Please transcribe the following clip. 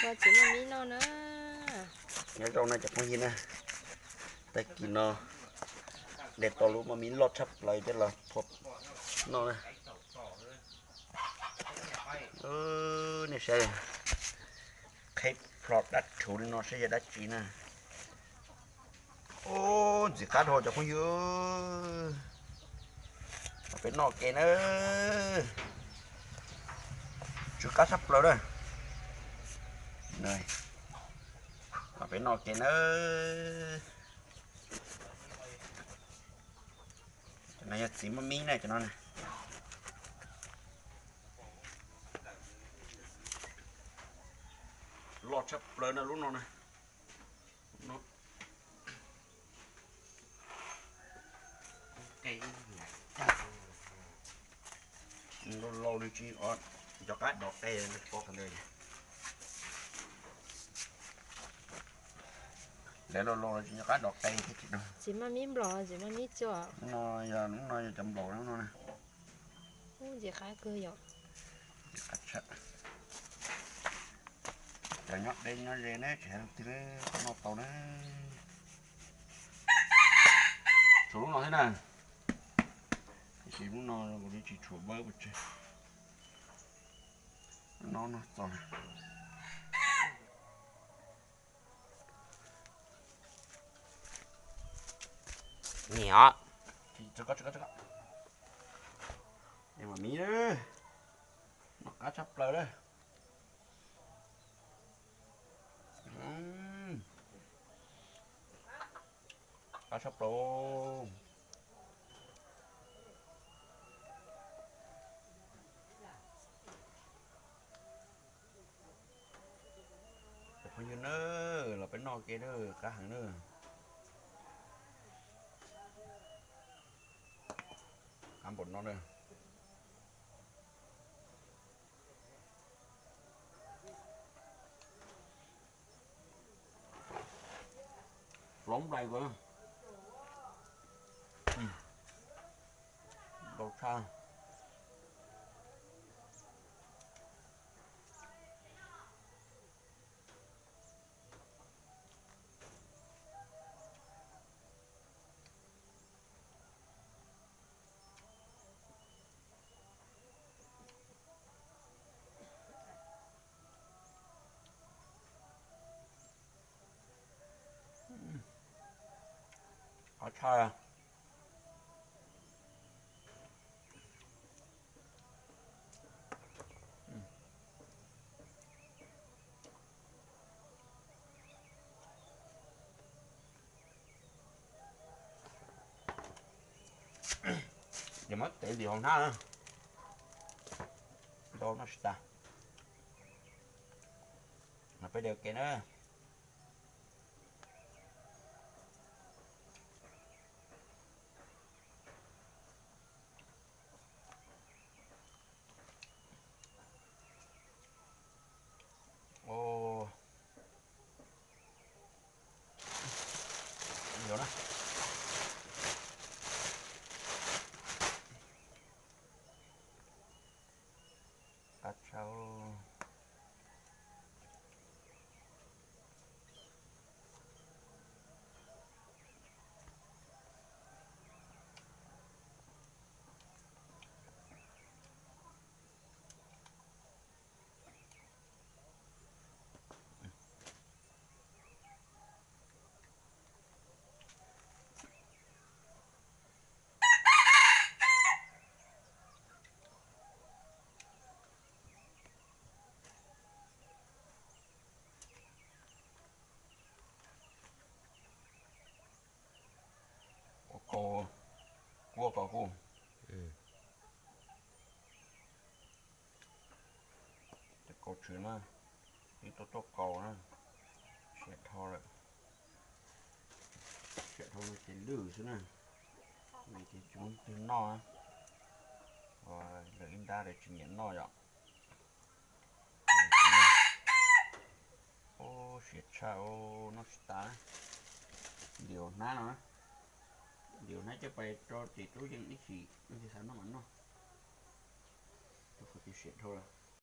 Txiv maj mib noj na. Nyob zoo na cov phooj ywg na, tag kis no de tau lub maj mib loj tshaj plaws thiab los phua noj na. Nej saib, qheb plho dab rhuv li no saib yog dab tsi na. Ub, ntxim qab dhau cov phooj ywg. Peb noj ke na. Tsw qab tshaj plaws na. Peb noj ke na. Cov no yog txiv maj mib na cov no na. Loj tshaj plaws na lub no na. Laus laus li tsis nco qab dov qe. Lawv laus laus li tsis nco qab dov qe thiab tsis. Txiv maj mib nplaum, txiv maj mib cua. No yog, lub no yog cov nplaum lub no na. Ub, ntxim qab kawg yom. Cov nyob deb nyob ze ne tsis hais leej twg noj tau na. Tshuav lub no thiab na. Tiam sis lub no kuv li tsis tshuav npawb pes tsawg. No no txog. Niam. Maj mib, noj qab tshaj plaws lawm. Qab tshaj plaws. Cov phooj ywg na, los peb noj ke na, qab heev na. Qab npaum no na. Hlob nplai ko. Ntau tshaj. Qab tshaj. Ces muab tev ntim hauv hnab na. Ntau noj tsis tas. Mas peb de ua ke na. Qab tshaj. Ua kaus, kuaj kaus kuj. Cov kaus tshwm na, ib tug tuaj kaus na, siav dhau lawm. Siav dhau no ces lwj xwb na, ces tsis muaj twg noj na. Lawv ib nrab lawv tsis nyiam noj yom. Ub, siav tshaj, noj tsis tas. Ntim hauv hnab no, ntim hauv hnab coj pais rau tim tub yees ib chim, leej twg xav noj mas noj. Rau qhov tias siav dhau lawm.